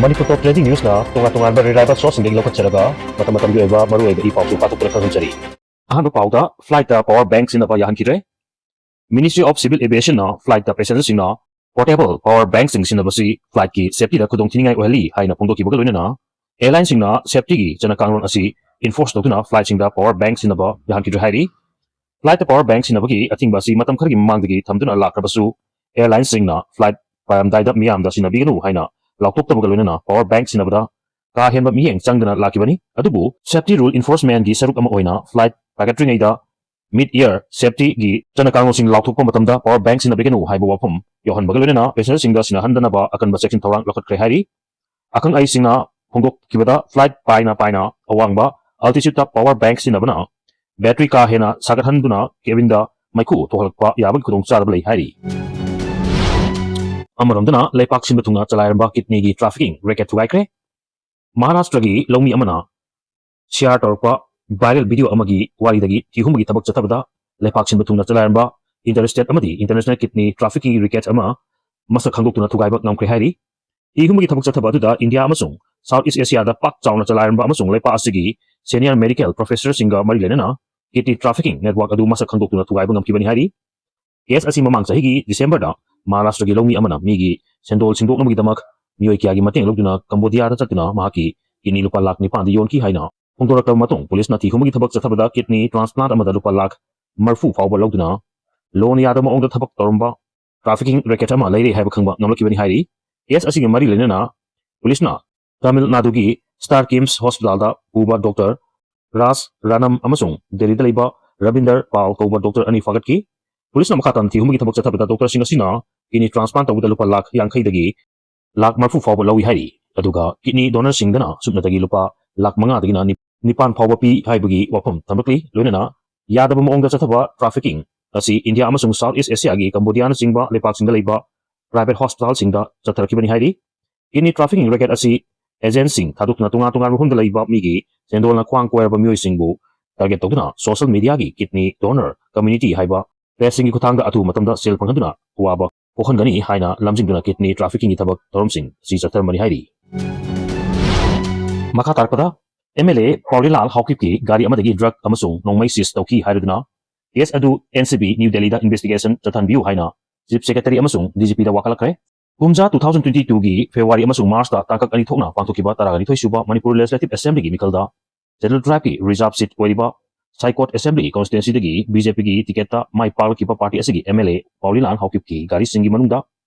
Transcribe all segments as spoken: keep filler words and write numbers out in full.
Manipur Top Trending Newsꯅ ꯇꯣꯉꯥꯟ ꯇꯣꯉꯥꯟꯕ reliable sourceꯁꯤꯡꯗꯒꯤ ꯂꯧꯈꯠꯆꯔꯒ ꯃꯇꯝ ꯃꯇꯝꯒꯤ ꯑꯣꯏꯕ ꯃꯔꯨꯑꯣꯏꯕ ꯏ ꯄꯥꯎꯁꯨ ꯄꯥꯊꯣꯛꯇꯨꯅ ꯈꯪꯍꯟꯖꯔꯤ꯫ ꯑꯍꯥꯟꯕ ꯄꯥꯎꯗ, flightꯇ power bank ꯁꯤꯖꯤꯟꯅꯕ ꯌꯥꯍꯟꯈꯤꯗ꯭ꯔꯦ꯫ Ministry of Civil Aviationꯅ flightꯇ passengerꯁꯤꯡꯅ portable power bankꯁꯤꯡ ꯁꯤꯖꯤꯟꯅꯕꯁꯤ flightꯀꯤ safetyꯗ ꯈꯨꯗꯣꯡꯊꯤꯅꯤꯡꯉꯥꯏ ꯑꯣꯏꯍꯜꯂꯤ ꯍꯥꯏꯅ ꯐꯣꯡꯗꯣꯛꯈꯤꯕꯒ ꯂꯣꯏꯅꯅ airlineꯁꯤꯡꯅ safetyꯒꯤ ꯆꯠꯅ ꯀꯥꯡꯂꯣꯟ ꯑꯁꯤ enforce ꯇꯧꯗꯨꯅ flightꯁꯤꯡꯗ power bank ꯁꯤꯖꯤꯟꯅꯕ ꯌꯥꯍꯟꯈꯤꯗ꯭ꯔꯦ ꯍꯥꯏꯔꯤ꯫ Flightꯇ power bank ꯁꯤꯖꯤꯟꯅꯕꯒꯤ ꯑꯊꯤꯡꯕ ꯑꯁꯤ ꯃꯇꯝ ꯈꯔꯒꯤ ꯃꯃꯥꯡꯗꯒꯤ ꯊꯝꯗꯨꯅ ꯂꯥꯛꯈ꯭ꯔꯕꯁꯨ, airlineꯁꯤꯡꯅ flight ꯄꯥꯏꯔꯝꯗꯥꯏꯗ ꯃꯤꯌꯥꯝꯗ ꯁꯤꯖꯤꯟꯅꯕꯤꯒꯅꯨ ꯍꯥꯏꯅ ꯂꯥꯎꯊꯣꯛꯇꯕꯒ ꯂꯣꯏꯅꯅ power bank ꯁꯤꯖꯤꯟꯅꯕꯗ ꯀꯥ ꯍꯦꯟꯕ ꯃꯤꯠꯌꯦꯡ ꯆꯪꯗꯅ ꯂꯥꯛꯈꯤꯕꯅꯤ꯫ ꯑꯗꯨꯕꯨ safety rule enforcementꯀꯤ ꯁꯔꯨꯛ ꯑꯃ ꯑꯣꯏꯅ flight ꯄꯥꯏꯈꯠꯇ꯭ꯔꯤꯉꯩꯗ mid-air safetyꯒꯤ ꯆꯠꯅ ꯀꯥꯡꯂꯣꯟꯁꯤꯡ ꯂꯥꯎꯊꯣꯛꯄ ꯃꯇꯝꯗ power bank ꯁꯤꯖꯤꯟꯅꯕꯤꯒꯅꯨ ꯍꯥꯏꯕ ꯋꯥꯐꯝ ꯌꯧꯍꯟꯕꯒ ꯂꯣꯏꯅꯅ passengerꯁꯤꯡꯗ ꯁꯤꯟꯅꯍꯟꯗꯅꯕ ꯑꯀꯟꯕ ꯆꯦꯛꯁꯤꯟ ꯊꯧꯔꯥꯡ ꯂꯧꯈꯠꯈ꯭ꯔꯦ ꯍꯥꯏꯔꯤ꯫ ꯑꯈꯪ ꯑꯍꯩꯁꯤꯡꯅ ꯐꯣꯡꯗꯣꯛꯈꯤꯕꯗ, flight ꯄꯥꯏꯅ ꯄꯥꯏꯅ ꯑꯋꯥꯡꯕ altitudeꯇ power bank ꯁꯤꯖꯤꯟꯅꯕꯅ battery ꯀꯥ ꯍꯦꯟꯅ ꯁꯥꯒꯠꯍꯟꯗꯨꯅ cabinꯗ ꯃꯩꯈꯨ ꯊꯣꯛꯍꯜꯂꯛꯄ ꯌꯥꯕꯒꯤ ꯈꯨꯗꯣꯡꯆꯥꯗꯕ ꯂꯩ ꯍꯥꯏꯔꯤ꯫ ꯑꯃꯔꯣꯝꯗꯅ, ꯂꯩꯄꯥꯛ ꯁꯤꯟꯕ ꯊꯨꯡꯅ ꯆꯂꯥꯏꯔꯝꯕ kidneyꯒꯤ trafficking racket ꯊꯨꯒꯥꯏꯈ꯭ꯔꯦ꯫ ꯃꯍꯥꯔꯥꯁꯇ꯭ꯔꯒꯤ ꯂꯧꯃꯤ ꯑꯃꯅ share ꯇꯧꯔꯛꯄ viral video ꯑꯃꯒꯤ ꯋꯥꯔꯤꯗꯒꯤ ꯊꯤꯍꯨꯝꯕꯒꯤ ꯊꯕꯛ ꯆꯠꯊꯕꯗ ꯂꯩꯄꯥꯛ ꯁꯤꯟꯕ ꯊꯨꯡꯅ ꯆꯂꯥꯏꯔꯝꯕ interstate ꯑꯃꯗꯤ international kidney trafficking racket ꯑꯃ ꯃꯁꯛ ꯈꯪꯗꯣꯛꯇꯨꯅ ꯊꯨꯒꯥꯏꯕ ꯉꯝꯈ꯭ꯔꯦ ꯍꯥꯏꯔꯤ꯫ ꯊꯤꯍꯨꯝꯕꯒꯤ ꯊꯕꯛ ꯆꯠꯊꯕ ꯑꯗꯨꯗ India ꯑꯃꯁꯨꯡ South East Asiaꯗ ꯄꯥꯛ ꯆꯥꯎꯅ ꯆꯂꯥꯏꯔꯝꯕ ꯑꯃꯁꯨꯡ ꯂꯩꯄꯥꯛ ꯑꯁꯤꯒꯤ senior medical professorꯁꯤꯡꯒ ꯃꯔꯤ ꯂꯩꯅꯅ kidney trafficking network ꯑꯗꯨ ꯃꯁꯛ ꯈꯪꯗꯣꯛꯇꯨꯅ ꯊꯨꯒꯥꯏꯕ ꯉꯝꯈꯤꯕꯅꯤ ꯍꯥꯏꯔꯤ꯫ Case ꯑꯁꯤ ꯃꯃꯥꯡ ꯆꯍꯤꯒꯤ Decemberꯗ ꯃꯍꯥꯔꯥꯁꯇ꯭ꯔꯒꯤ ꯂꯧꯃꯤ ꯑꯃꯅ ꯃꯤꯒꯤ ꯁꯦꯟꯗꯣꯜ ꯁꯤꯡꯗꯣꯛꯅꯕꯒꯤꯗꯃꯛ ꯃꯤꯑꯣꯏ ꯀꯌꯥꯒꯤ ꯃꯇꯦꯡ ꯂꯧꯗꯨꯅ ꯀꯝꯕꯣꯗꯤꯌꯥꯗ ꯆꯠꯇꯨꯅ ꯃꯍꯥꯛꯀꯤ kidney ꯂꯨꯄꯥ ꯂꯥꯈ ꯅꯤꯄꯥꯟꯗ ꯌꯣꯟꯈꯤ ꯍꯥꯏꯅ ꯐꯣꯡꯗꯣꯔꯛꯂꯕ ꯃꯇꯨꯡ, ꯄꯨꯂꯤꯁꯅ ꯊꯤꯍꯨꯝꯕꯒꯤ ꯊꯕꯛ ꯆꯠꯊꯕꯗ kidney transplant ꯑꯃꯗ ꯂꯨꯄꯥ ꯂꯥꯈ ꯃꯔꯤꯐꯨ ꯐꯥꯎꯕ ꯂꯧꯗꯨꯅ ꯂꯣꯟ ꯌꯥꯗꯕ ꯃꯑꯣꯡꯗ ꯊꯕꯛ ꯇꯧꯔꯝꯕ trafficking racket ꯑꯃ ꯂꯩꯔꯦ ꯍꯥꯏꯕ ꯈꯪꯕ ꯉꯝꯂꯛꯈꯤꯕꯅꯤ ꯍꯥꯏꯔꯤ꯫ Case ꯑꯁꯤꯒꯤ ꯃꯔꯤ ꯂꯩꯅꯅ ꯄꯨꯂꯤꯁꯅ ꯇꯥꯃꯤꯜ ꯅꯥꯗꯨꯒꯤ Star KIMS Hospitalꯗ ꯄꯨꯕ doctor ꯔꯥꯖ ꯔꯥꯅꯝ ꯑꯃꯁꯨꯡ ꯗꯦꯜꯂꯤꯗ ꯂꯩꯕ ꯔꯕꯤꯟꯗꯔ ꯄꯥꯜ ꯀꯧꯕ doctor ꯑꯅꯤ ꯐꯥꯒꯠꯈꯤ꯫ ꯄꯨꯂꯤꯁꯅ ꯃꯈꯥ ꯇꯥꯅ ꯊꯤꯍꯨꯝꯕꯒꯤ ꯊꯕꯛ ꯆꯠꯊꯕꯗ doctorꯁꯤꯡ ꯑꯁꯤꯅ kidney transplant ꯇꯧꯕꯗ ꯂꯨꯄꯥ ꯂꯥꯈ ꯌꯥꯡꯈꯩꯗꯒꯤ ꯂꯥꯈ ꯃꯔꯤꯐꯨ ꯐꯥꯎꯕ ꯂꯧꯏ ꯍꯥꯏꯔꯤ꯫ ꯑꯗꯨꯒ kidney donorꯁꯤꯡꯗꯅ ꯁꯨꯞꯅꯇꯒꯤ ꯂꯨꯄꯥ ꯂꯥꯈ ꯃꯉꯥꯗꯒꯤꯅ ꯅꯤꯞ-, ꯅꯤꯄꯥꯟ ꯐꯥꯎꯕ ꯄꯤ ꯍꯥꯏꯕꯒꯤ ꯋꯥꯐꯝ ꯊꯝꯂꯛꯂꯤ꯫ ꯂꯣꯏꯅꯅ ꯌꯥꯗꯕ ꯃꯑꯣꯡꯗ ꯆꯠꯊꯕ trafficking ꯑꯁꯤ India ꯑꯃꯁꯨꯡ South East Asiaꯒꯤ ꯀꯝꯕꯣꯗꯤꯌꯥꯅꯆꯤꯡꯕ ꯂꯩꯄꯥꯛꯁꯤꯡꯗ ꯂꯩꯕ private hospitalꯁꯤꯡꯗ ꯆꯠꯊꯔꯛꯈꯤꯕꯅꯤ ꯍꯥꯏꯔꯤ꯫ Kidney trafficking racket ꯑꯁꯤ agentꯁꯤꯡ ꯊꯥꯗꯣꯛꯇꯨꯅ ꯇꯣꯉꯥꯟ ꯇꯣꯉꯥꯟꯕ ꯃꯐꯝꯗ ꯂꯩꯕ ꯃꯤꯒꯤ ꯁꯦꯟꯗꯣꯜꯅ ꯈ꯭ꯋꯥꯡ ꯀꯣꯏꯔꯕ ꯃꯤꯑꯣꯏꯁꯤꯡꯕꯨ target ꯇꯧꯗꯨꯅ social mediaꯒꯤ kidney donor community ꯍꯥꯏꯕ pageꯁꯤꯡꯒꯤ ꯈꯨꯠꯊꯥꯡꯗ ꯑꯊꯨꯕ ꯃꯇꯝꯗ ꯁꯦꯜ ꯐꯪꯍꯟꯗꯨꯅ ꯑꯋꯥꯕ ꯀꯣꯛꯍꯟꯒꯅꯤ ꯍꯥꯏꯅ ꯂꯝꯖꯤꯡꯗꯨꯅ kidney traffickingꯒꯤ ꯊꯕꯛ ꯊꯧꯔꯝꯁꯤꯡ ꯑꯁꯤ ꯆꯠꯊꯔꯝꯕꯅꯤ ꯍꯥꯏꯔꯤ꯫ ꯃꯈꯥ ꯇꯥꯔꯛꯄꯗ, ꯑꯦꯝ ꯑꯦꯜ ꯑꯦ ꯄꯥꯎꯂꯤꯂꯥꯜ ꯍꯥꯎꯀꯤꯞꯀꯤ ꯒꯥꯔꯤ ꯑꯃꯗꯒꯤ ꯗ꯭ꯔꯒ ꯑꯃꯁꯨꯡ ꯅꯣꯡꯃꯩ ꯁꯤꯖ ꯇꯧꯈꯤ ꯍꯥꯏꯔꯗꯨꯅ ꯀꯦꯁ ꯑꯗꯨ ꯑꯦꯟ ꯁꯤ ꯕꯤ ꯅ꯭ꯌꯨ ꯗꯦꯜꯂꯤꯗ ꯏꯟꯚꯦꯁꯇꯤꯒꯦꯁꯟ ꯆꯠꯊꯍꯟꯕꯤꯌꯨ ꯍꯥꯏꯅ ꯆꯤꯐ ꯁꯦꯀ꯭ꯔꯦꯇꯔꯤ ꯑꯃꯁꯨꯡ ꯗꯤ ꯖꯤ ꯄꯤꯗ ꯋꯥꯀꯠꯂꯛꯈ꯭ꯔꯦ꯫ ꯀꯨꯝꯖꯥ two thousand twenty twoꯒꯤ ꯐꯦꯕ꯭ꯔꯨꯋꯥꯔꯤ ꯑꯃꯁꯨꯡ ꯃꯥꯔꯆꯇ ꯇꯥꯡꯀꯛ ꯑꯅꯤ ꯊꯣꯛꯅ ꯄꯥꯡꯊꯣꯛꯈꯤꯕ ꯇꯔꯥꯒ ꯅꯤꯊꯣꯏ ꯁꯨꯕ ꯃꯅꯤꯄꯨꯔ ꯂꯦꯖꯤꯁꯂꯦꯇꯤꯚ ꯑꯦꯁꯦꯝꯕ꯭ꯂꯤꯒꯤ ꯃꯤꯈꯜꯗ ꯁꯦꯗ꯭ꯌꯨꯜ ꯇ꯭ꯔꯥꯏꯕꯀꯤ ꯔꯤꯖꯥꯔꯚ ꯁꯤꯠ ꯑꯣꯏꯔꯤꯕ ꯁꯥꯏꯀꯣꯠ ꯑꯦꯁꯦꯝꯕ꯭ꯂꯤ ꯀꯣꯟꯁꯇꯤꯇ꯭ꯋꯦꯟꯁꯤꯗꯒꯤ ꯕꯤ ꯖꯦ ꯄꯤꯒꯤ ꯇꯤꯀꯦꯠꯇ ꯃꯥꯏ ꯄꯥꯛꯂꯛꯈꯤꯕ ꯄꯥꯔꯇꯤ ꯑꯁꯤꯒꯤ ꯑꯦꯝ ꯑꯦꯜ ꯑꯦ ꯄꯥꯎꯂꯤꯂꯥꯜ ꯍꯥꯎꯀꯤꯞꯀꯤ ꯒꯥꯔꯤꯁꯤꯡꯒꯤ ꯃꯅꯨꯡꯗ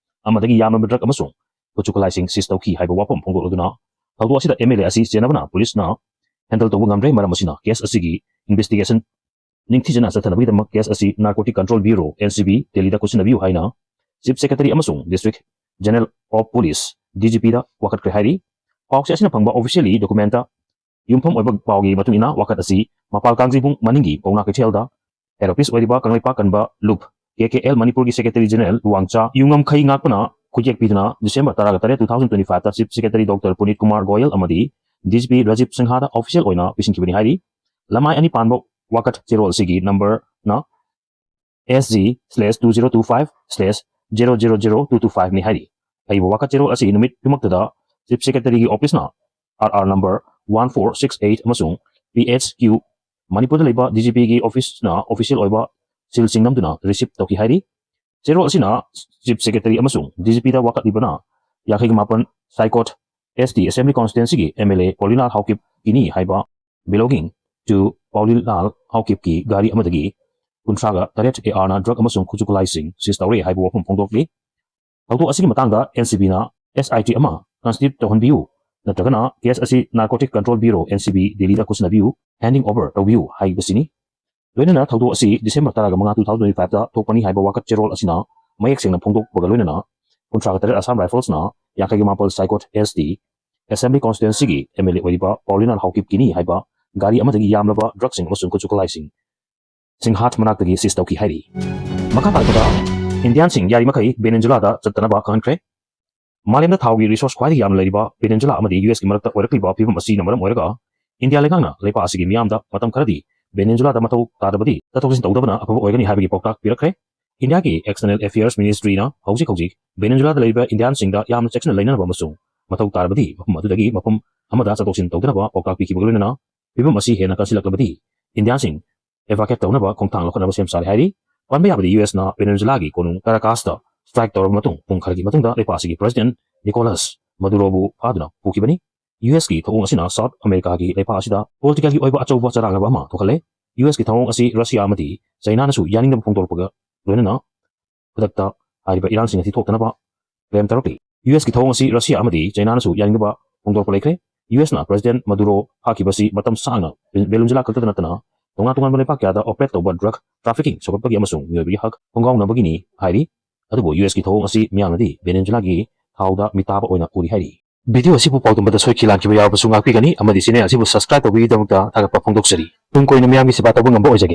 ꯑꯃꯗꯒꯤ ꯌꯥꯝꯂꯕ ꯗ꯭ꯔꯒ ꯑꯃꯁꯨꯡ ꯈꯨꯠꯁꯨ ꯈꯨꯠꯂꯥꯏꯁꯤꯡ ꯁꯤꯖ ꯇꯧꯈꯤ ꯍꯥꯏꯕ ꯋꯥꯐꯝ ꯐꯣꯡꯗꯣꯛꯂꯗꯨꯅ ꯊꯧꯗꯣꯛ ꯑꯁꯤꯗ ꯑꯦꯝ ꯑꯦꯜ ꯑꯦ ꯑꯁꯤ ꯆꯦꯟꯅꯕꯅ ꯄꯨꯂꯤꯁꯅ ꯍꯦꯟꯗꯜ ꯇꯧꯕ ꯉꯝꯗ꯭ꯔꯦ꯫ ꯃꯔꯝ ꯑꯁꯤꯅ ꯀꯦꯁ ꯑꯁꯤꯒꯤ ꯏꯟꯚꯦꯁꯇꯤꯒꯦꯁꯟ ꯅꯤꯡꯊꯤꯖꯅ ꯆꯠꯊꯅꯕꯒꯤꯗꯃꯛ ꯀꯦꯁ ꯑꯁꯤ narcotic control bureau, N C B, ꯗꯦꯜꯂꯤꯗ ꯈꯨꯠꯁꯤꯟꯅꯕꯤꯌꯨ ꯍꯥꯏꯅ ꯆꯤꯐ ꯁꯦꯀ꯭ꯔꯦꯇꯔꯤ ꯑꯃꯁꯨꯡ district general of police, D G ꯄꯤꯗ ꯋꯥꯀꯠꯈ꯭ꯔꯦ ꯍꯥꯏꯔꯤ꯫ ꯄꯥꯎꯆꯦ ꯑꯁꯤꯅ ꯐꯪꯕ ꯑꯣꯐꯤꯁꯤꯌꯦꯜꯂꯤ ꯗꯣꯀꯨꯃꯦꯟꯇ ꯌꯨꯝꯐꯝ ꯑꯣꯏꯕ ꯄꯥꯎꯒꯤ ꯃꯇꯨꯡ ꯏꯟꯅ ꯋꯥꯀꯠ ꯑꯁꯤ ꯃꯄꯥꯜ ꯀꯥꯡꯖꯩꯕꯨꯡ ꯃꯅꯤꯡꯒꯤ ꯄꯥꯎꯅꯥ ꯀꯩꯊꯦꯜꯗ ꯍꯦꯗ ꯑꯣꯐꯤꯁ ꯑꯣꯏꯔꯤꯕ Kangleipak Kanba Lup, K K L, ꯃꯅꯤꯄꯨꯔꯒꯤ ꯁꯦꯀ꯭ꯔꯦꯇꯔꯤ ꯖꯦꯅꯔꯦꯜ ꯂꯨꯋꯥꯡꯆꯥ ꯌꯨꯉꯝꯈꯩ ꯉꯥꯛꯄꯅ ꯈꯨꯠꯌꯦꯛ ꯄꯤꯗꯨꯅ ꯗꯤꯁꯦꯝꯕꯔ ꯇꯔꯥꯒ ꯇꯔꯦꯠ, two thousand twenty five ꯇ chief secretary doctor Punit Kumar Goyal ꯑꯃꯗꯤ D G P Rajiv ꯁꯤꯡꯍꯥꯗ official ꯑꯣꯏꯅ ꯄꯤꯁꯤꯟꯈꯤꯕꯅꯤ ꯍꯥꯏꯔꯤ꯫ ꯂꯃꯥꯏ ꯑꯅꯤ ꯄꯥꯟꯕ ꯋꯥꯀꯠ ꯆꯦꯔꯣꯜ ꯑꯁꯤꯒꯤ ꯅꯝꯕꯔꯅ ꯑꯦꯁ G slash two zero two five slash zero zero zero two two five ꯅꯤ ꯍꯥꯏꯔꯤ꯫ ꯑꯏꯕ ꯋꯥꯀꯠ ꯆꯦꯔꯣꯜ ꯑꯁꯤ ꯅꯨꯃꯤꯠ ꯈꯨꯗꯤꯡꯃꯛꯇꯗ ꯆꯤꯐ ꯁꯦꯀ꯭ꯔꯦꯇꯔꯤꯒꯤ ꯑꯣꯐꯤꯁꯅ R R number one four six eight ꯑꯃꯁꯨꯡ ꯄꯤ ꯑꯩꯆ ꯀ꯭ꯌꯨ, ꯃꯅꯤꯄꯨꯔꯗ ꯂꯩꯕ ꯗꯤ ꯖꯤ ꯄꯤꯒꯤ ꯑꯣꯐꯤꯁꯅ ꯑꯣꯐꯤꯁꯤꯌꯦꯜ ꯑꯣꯏꯕ ꯁꯤꯜꯁꯤꯡ ꯅꯝꯗꯨꯅ ꯔꯤꯁꯤꯞ ꯇꯧꯈꯤ ꯍꯥꯏꯔꯤ꯫ ꯆꯦꯔꯣꯜ ꯑꯁꯤꯅ ꯆꯤꯐ ꯁꯦꯀ꯭ꯔꯦꯇꯔꯤ ꯑꯃꯁꯨꯡ ꯗꯤ ꯖꯤ ꯄꯤꯗ ꯋꯥꯀꯠꯂꯤꯕꯅ ꯌꯥꯡꯈꯩꯒ ꯃꯥꯄꯟ ꯁꯥꯏꯀꯣꯠ ꯑꯦꯁ ꯇꯤ ꯑꯦꯁꯦꯝꯕ꯭ꯂꯤ ꯀꯣꯟꯁꯇꯤꯇ꯭ꯋꯦꯟꯁꯤꯒꯤ ꯑꯦꯝ ꯑꯦꯜ ꯑꯦ ꯄꯥꯎꯂꯤꯂꯥꯜ ꯍꯥꯎꯀꯤꯞꯀꯤꯅꯤ ꯍꯥꯏꯕ belonging to ꯄꯥꯎꯂꯤꯂꯥꯜ ꯍꯥꯎꯀꯤꯞꯀꯤ ꯒꯥꯔꯤ ꯑꯃꯗꯒꯤ ꯀꯨꯟꯊ꯭ꯔꯥꯒ ꯇꯔꯦꯠ ꯑꯦ ꯑꯥꯔꯅ ꯗ꯭ꯔꯒ ꯑꯃꯁꯨꯡ ꯈꯨꯠꯁꯨ ꯈꯨꯠꯂꯥꯏꯁꯤꯡ ꯁꯤꯖ ꯇꯧꯔꯦ ꯍꯥꯏꯕ ꯋꯥꯐꯝ ꯐꯣꯡꯗꯣꯛꯂꯤ꯫ ꯊꯧꯗꯣꯛ ꯑꯁꯤꯒꯤ ꯃꯇꯥꯡꯗ ꯑꯦꯟ ꯁꯤ ꯕꯤꯅ ꯑꯦꯁ ꯑꯥꯏ ꯇꯤ ꯑꯃ ꯀꯟꯁꯇꯤꯇ꯭ꯌꯨꯠ ꯇꯧꯍꯟꯕꯤꯌꯨ, ꯅꯠꯇ꯭ꯔꯒꯅ ꯀꯦꯁ ꯑꯁꯤ narcotic control bureau, N C B, ꯗꯦꯜꯂꯤꯗ ꯈꯨꯠꯁꯤꯟꯅꯕꯤꯌꯨ, ꯍꯦꯟꯗꯤꯡ ꯑꯣꯚꯔ ꯇꯧꯕꯤꯌꯨ ꯍꯥꯏꯕꯁꯤꯅꯤ꯫ ꯂꯣꯏꯅꯅ ꯊꯧꯗꯣꯛ ꯑꯁꯤ ꯗꯤꯁꯦꯝꯕꯔ ꯇꯔꯥꯒ ꯃꯉꯥ, two thousand twenty five ꯇ ꯊꯣꯛꯄꯅꯤ ꯍꯥꯏꯕ ꯋꯥꯀꯠ ꯆꯦꯔꯣꯜ ꯑꯁꯤꯅ ꯃꯌꯦꯛ ꯁꯦꯡꯅ ꯐꯣꯡꯗꯣꯛꯄꯒ ꯂꯣꯏꯅꯅ ꯀꯨꯟꯊ꯭ꯔꯥꯒ ꯇꯔꯦꯠ ꯑꯁꯥꯝ ꯔꯥꯏꯐꯜꯁꯅ ꯌꯥꯡꯈꯩꯒ ꯃꯥꯄꯜ ꯁꯥꯏꯀꯣꯠ ꯑꯦꯁ ꯇꯤ ꯑꯦꯁꯦꯝꯕ꯭ꯂꯤ ꯀꯣꯟꯁꯇꯤꯇ꯭ꯋꯦꯟꯁꯤꯒꯤ ꯑꯦꯝ ꯑꯦꯜ ꯑꯦ ꯑꯣꯏꯔꯤꯕ ꯄꯥꯎꯂꯤꯅꯥꯜ ꯍꯥꯎꯀꯤꯞꯀꯤꯅꯤ ꯍꯥꯏꯕ ꯒꯥꯔꯤ ꯑꯃꯗꯒꯤ ꯌꯥꯝꯂꯕ ꯗ꯭ꯔꯒꯁꯤꯡ ꯑꯃꯁꯨꯡ ꯈꯨꯠꯁꯨ ꯈꯨꯠꯂꯥꯏꯁꯤꯡ ꯁꯤꯡꯍꯥꯠ ꯃꯅꯥꯛꯇꯒꯤ ꯁꯤꯖ ꯇꯧꯈꯤ ꯍꯥꯏꯔꯤ꯫ ꯃꯈꯥ ꯇꯥꯔꯛꯄꯗ, ꯏꯟꯗꯤꯌꯥꯟꯁꯤꯡ ꯌꯥꯔꯤꯃꯈꯩ ꯚꯦꯅꯦꯖꯨꯂꯥꯗ ꯆꯠꯇꯅꯕ ꯈꯪꯍꯟꯈ꯭ꯔꯦ꯫ ꯃꯥꯂꯦꯝꯗ ꯊꯥꯎꯒꯤ ꯔꯤꯁꯣꯔꯁ ꯈ꯭ꯋꯥꯏꯗꯒꯤ ꯌꯥꯝꯅ ꯂꯩꯔꯤꯕ ꯚꯦꯅꯦꯖꯨꯂꯥ ꯑꯃꯗꯤ ꯌꯨ ꯑꯦꯁꯀꯤ ꯃꯔꯛꯇ ꯑꯣꯏꯔꯛꯂꯤꯕ ꯐꯤꯕꯝ ꯑꯁꯤꯅ ꯃꯔꯝ ꯑꯣꯏꯔꯒ, ꯏꯟꯗꯤꯌꯥ ꯂꯩꯉꯥꯛꯅ ꯂꯩꯄꯥꯛ ꯑꯁꯤꯒꯤ ꯃꯤꯌꯥꯝꯗ ꯃꯇꯝ ꯈꯔꯗꯤ ꯚꯦꯅꯦꯖꯨꯂꯥꯗ ꯃꯊꯧ ꯇꯥꯗꯕꯗꯤ ꯆꯠꯊꯣꯛ ꯆꯠꯁꯤꯟ ꯇꯧꯗꯕꯅ ꯑꯐꯕ ꯑꯣꯏꯒꯅꯤ ꯍꯥꯏꯕꯒꯤ ꯄꯥꯎꯇꯥꯛ ꯄꯤꯔꯛꯈ꯭ꯔꯦ꯫ ꯏꯟꯗꯤꯌꯥꯒꯤ ꯑꯦꯛꯁꯇꯔꯅꯦꯜ ꯑꯦꯐꯤꯌꯔꯁ ꯃꯤꯅꯤꯁꯇ꯭ꯔꯤꯅ ꯍꯧꯖꯤꯛ ꯍꯧꯖꯤꯛ ꯚꯦꯅꯦꯖꯨꯂꯥꯗ ꯂꯩꯔꯤꯕ ꯏꯟꯗꯤꯌꯥꯟꯁꯤꯡꯗ ꯌꯥꯝꯅ ꯆꯦꯛꯁꯤꯟꯅ ꯂꯩꯅꯅꯕ ꯑꯃꯁꯨꯡ ꯃꯊꯧ ꯇꯥꯔꯕꯗꯤ ꯃꯐꯝ ꯑꯗꯨꯗꯒꯤ ꯃꯐꯝ ꯑꯃꯗ ꯆꯠꯊꯣꯛ ꯆꯠꯁꯤꯟ ꯇꯧꯗꯅꯕ ꯄꯥꯎꯇꯥꯛ ꯄꯤꯈꯤꯕꯒ ꯂꯣꯏꯅꯅ ꯐꯤꯕꯝ ꯑꯁꯤ ꯍꯦꯟꯅ ꯀꯟꯁꯤꯜꯂꯛꯂꯕꯗꯤ ꯏꯟꯗꯤꯌꯥꯟꯁꯤꯡ evacuate ꯇꯧꯅꯕ ꯈꯣꯡꯊꯥꯡ ꯂꯧꯈꯠꯅꯕ ꯁꯦꯝ ꯁꯥꯔꯦ ꯍꯥꯏꯔꯤ꯫ ꯄꯟꯕ ꯌꯥꯕꯗꯤ ꯌꯨ ꯑꯦꯁꯅ ꯚꯦꯅꯦꯖꯨꯂꯥꯒꯤ ꯀꯣꯅꯨꯡ ꯀꯔꯥꯀꯥꯁꯇ strike ꯇꯧꯔꯕ ꯃꯇꯨꯡ ꯄꯨꯡ ꯈꯔꯒꯤ ꯃꯇꯨꯡꯗ ꯂꯩꯄꯥꯛ ꯑꯁꯤꯒꯤ president ꯅꯤꯀꯣꯂꯥꯁ ꯃꯗꯨꯔꯣꯕꯨ ꯐꯥꯗꯨꯅ ꯄꯨꯈꯤꯕꯅꯤ꯫ ꯌꯨ ꯑꯦꯁꯀꯤ ꯊꯧꯑꯣꯡ ꯑꯁꯤꯅ ꯁꯥꯎꯠ ꯑꯃꯦꯔꯤꯀꯥꯒꯤ ꯂꯩꯄꯥꯛ ꯑꯁꯤꯗ political ꯒꯤ ꯑꯣꯏꯕ ꯑꯆꯧꯕ ꯆꯔꯥꯡꯅꯕ ꯑꯃ ꯊꯣꯛꯍꯜꯂꯦ꯫ ꯌꯨ ꯑꯦꯁꯀꯤ ꯊꯧꯑꯣꯡ ꯑꯁꯤ ꯔꯁꯤꯌꯥ ꯑꯃꯗꯤ ꯆꯩꯅꯥꯅꯁꯨ ꯌꯥꯅꯤꯡꯗꯕ ꯐꯣꯡꯗꯣꯔꯛꯄꯒ ꯂꯣꯏꯅꯅ ꯈꯨꯗꯛꯇ ꯍꯥꯏꯔꯤꯕ ꯏꯔꯥꯡꯁꯤꯡ ꯑꯁꯤ ꯊꯣꯛꯇꯅꯕ claim ꯇꯧꯔꯛꯂꯤ꯫ ꯌꯨ ꯑꯦꯁꯀꯤ ꯊꯧꯑꯣꯡ ꯑꯁꯤ ꯔꯁꯤꯌꯥ ꯑꯃꯗꯤ ꯆꯩꯅꯥꯅꯁꯨ ꯌꯥꯅꯤꯡꯗꯕ ꯐꯣꯡꯗꯣꯔꯛꯄ ꯂꯩꯈ꯭ꯔꯦ꯫ ꯌꯨ ꯑꯦꯁꯅ president ꯃꯗꯨꯔꯣ ꯐꯥꯈꯤꯕꯁꯤ ꯃꯇꯝ ꯁꯥꯡꯅ ꯚꯦꯅꯦꯖꯨꯂꯥ ꯈꯛꯇꯗ ꯅꯠꯇꯅ ꯇꯣꯉꯥꯟ ꯇꯣꯉꯥꯟꯕ ꯂꯩꯄꯥꯛ ꯀꯌꯥꯗ operate ꯇꯧꯕ drug trafficking ꯁꯧꯒꯠꯄꯒꯤ ꯑꯃꯁꯨꯡ ꯃꯤꯑꯣꯏꯕꯒꯤ ꯍꯛ ꯈꯣꯡꯒꯥꯎꯅꯕꯒꯤꯅꯤ ꯍꯥꯏꯔꯤ꯫ ꯑꯗꯨꯕꯨ ꯌꯨ ꯑꯦꯁꯀꯤ ꯊꯧꯑꯣꯡ ꯑꯁꯤ ꯃꯤꯌꯥꯝꯅꯗꯤ ꯚꯦꯅꯦꯖꯨꯂꯥꯒꯤ ꯊꯥꯎꯗ ꯃꯤꯇꯥꯕ ꯑꯣꯏꯅ ꯎꯔꯤ ꯍꯥꯏꯔꯤ꯫ Video ꯑꯁꯤꯕꯨ ꯄꯥꯎꯗꯝꯕꯗ ꯁꯣꯏꯈꯤ ꯂꯥꯟꯈꯤꯕ ꯌꯥꯎꯔꯕꯁꯨ ꯉꯥꯛꯄꯤꯒꯅꯤ ꯑꯃꯗꯤ channel ꯑꯁꯤꯕꯨ subscribe ꯇꯧꯕꯤꯕꯒꯤꯗꯃꯛꯇ ꯊꯥꯒꯠꯄ ꯐꯣꯡꯗꯣꯛꯆꯔꯤ꯫ ꯇꯨꯡ ꯀꯣꯏꯅ ꯃꯤꯌꯥꯝꯒꯤ ꯁꯦꯕꯥ ꯇꯧꯕ ꯉꯝꯕ ꯑꯣꯏꯖꯒꯦ꯫